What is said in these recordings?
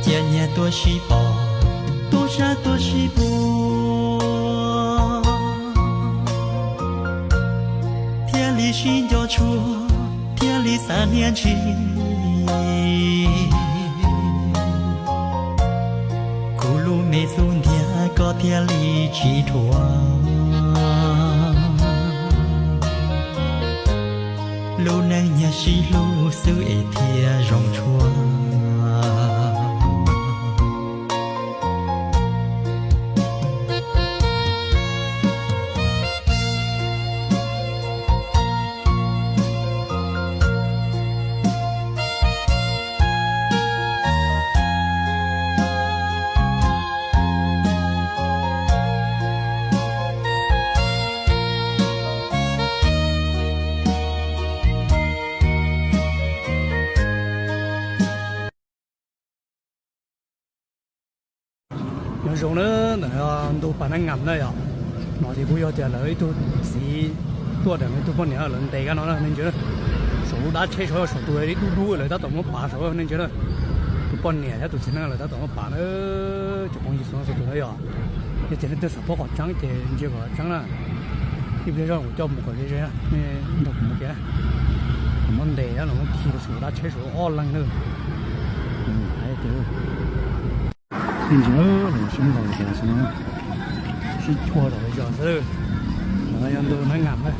Cia nyias tuaj sib pom, tuaj sab tuaj sib puag, thiaj li sib nco tshua, thiaj li xav hnia ntshis. Kuv lub me xub ntiag koj thiaj li tsis dhuav. Lub neej nyiag sib hlub xwb es thiaj zoo tshua. Nyob zoo na, ntawm no ntu pas nab ngam na yom. No ces kuj yog tias lawv ib tug txiv tuaj deev ib tug poj niam lawv ntes kab no na nej ntsia. Saum lub dab tsheb saud, saum tus ib dub dub lawv tab tom muab pav saud nej ntsia na. Tus poj niam thiab tus txiv neej lawv tab tom muab pav na. Cov phooj ywg txhua leej txhua tus na yom, yog tias nej twg xav paub qhov tseeb ces ntsia kom tseeb na. Ib pliag zog kuv coj mus kom ze ze na, nej nrog kuv mus kiag na. Lawv muab ntes thiab lawv muab khi rau saum lub dab tsheb saud ob leeg na. Nej ntsia, lawv sib ntaus tas xwb no, sib chua tas zog xwb. Ntawm no yog ntu nab ngam na.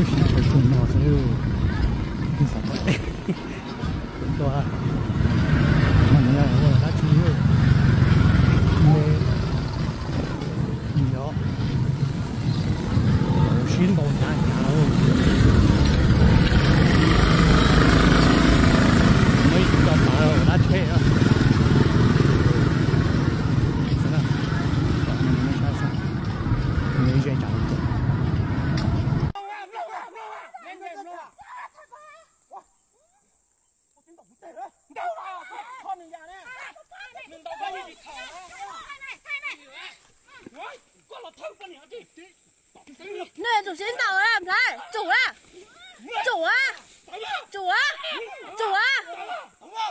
Sib chua kawg no xwb. Twb xav pom tus tua, mas nws ua dab tsi. Yog sib ntaus hnyav hnyav. Muab ib tug tau pav dab tsheb na. Nej tsum sib ntaus na Nplhaib, tsum na, tsum a, tsum a, tsum a, tsum a, Nplhaib, tsum na,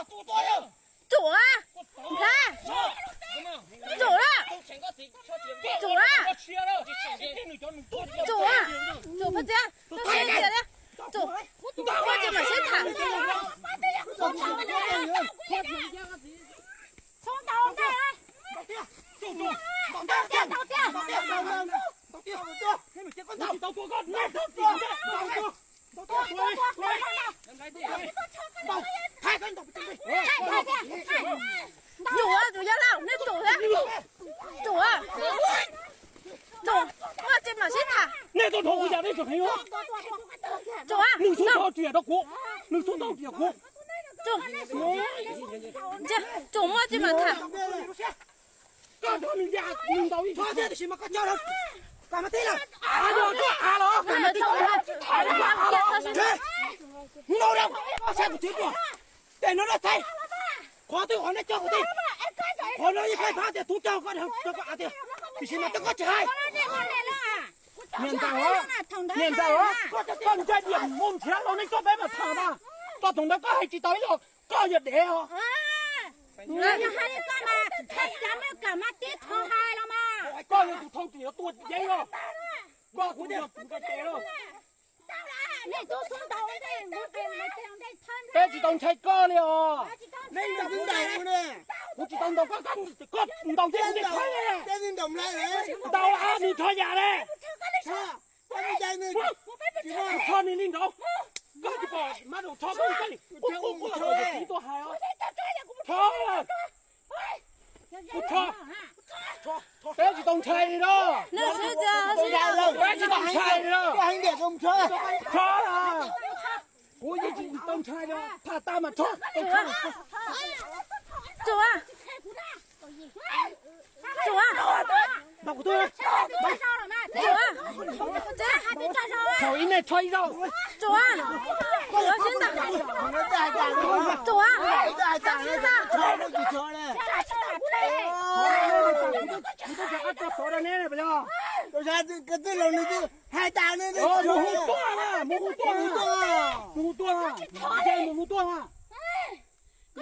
tsum na, tsum a, tsum Phaj Txiab, tsum Phaj Txiab li, tsum, koj tsis mam sib tham. Nyuam tus yawg laus, nej tsum thiab. Tsum, tsum, koj tsis mam sib tham. Nej tuaj dhau kuv yam nej tseem heev. Tsum, nws xub tau riam rau kuv, nws xub tau riam kuv. Tsum, tsum, muaj tsis mam tham. Koj nrog nws ncav nws ntaus ib txhia tiam sis mas koj coj, koj mas tib lawm. Av los, koj mas tib lawm. Av los, koj saib kuv txiv tuaj. Tej no loj thaij. Qhov twg qhov nej coj kuv tij. Qhov no yeej pheej pab tias tub coj koj dhau rau koj av tiag. Tiam sis mas coj koj tsis hais. Niam ntxawm, niam ntxawm, koj ntshai diam mus nrhiav los nej coj peb mam tham mas. Koj thaum ntawd koj hais tsis tau ib los koj yog dev os. Koj yog tus thauj ris tua yeeb os. Koj kuv yog tus nqe tes os. Peb tsis tau ntshai koj li os. Kuv tsis tau ntaus koj, koj ntaus thiab kuv thiaj thawb. Ntaus los nws rho yam li. Kuv rho nws li nraud. Koj tsis pom mas rau rho koj li, kuv qub qub los kuv txiv tuaj hais os. Rho, kuv rho. Peb tsis tau ntshai li no. Peb tsis tau ntshai li no. Rho, kuv yeej tsis tau ntshai li, tham tag mas rho. Tsum, tsum, tsum, tsum, thaum ib nej rho ib zaug. Tsum, tsum, sib ntaus. Tsum, tsum, sib ntaus. Mus hu tuaj, mus hu tuaj, mus hu tuaj, mus hu tuaj.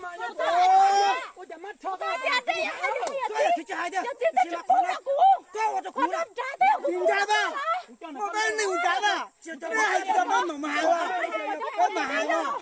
Ua cas mab rho koj, koj ua rau kuv na, kuv nrab na, kuv nrab na, tsis tau mab mas hais, koj mas hais los.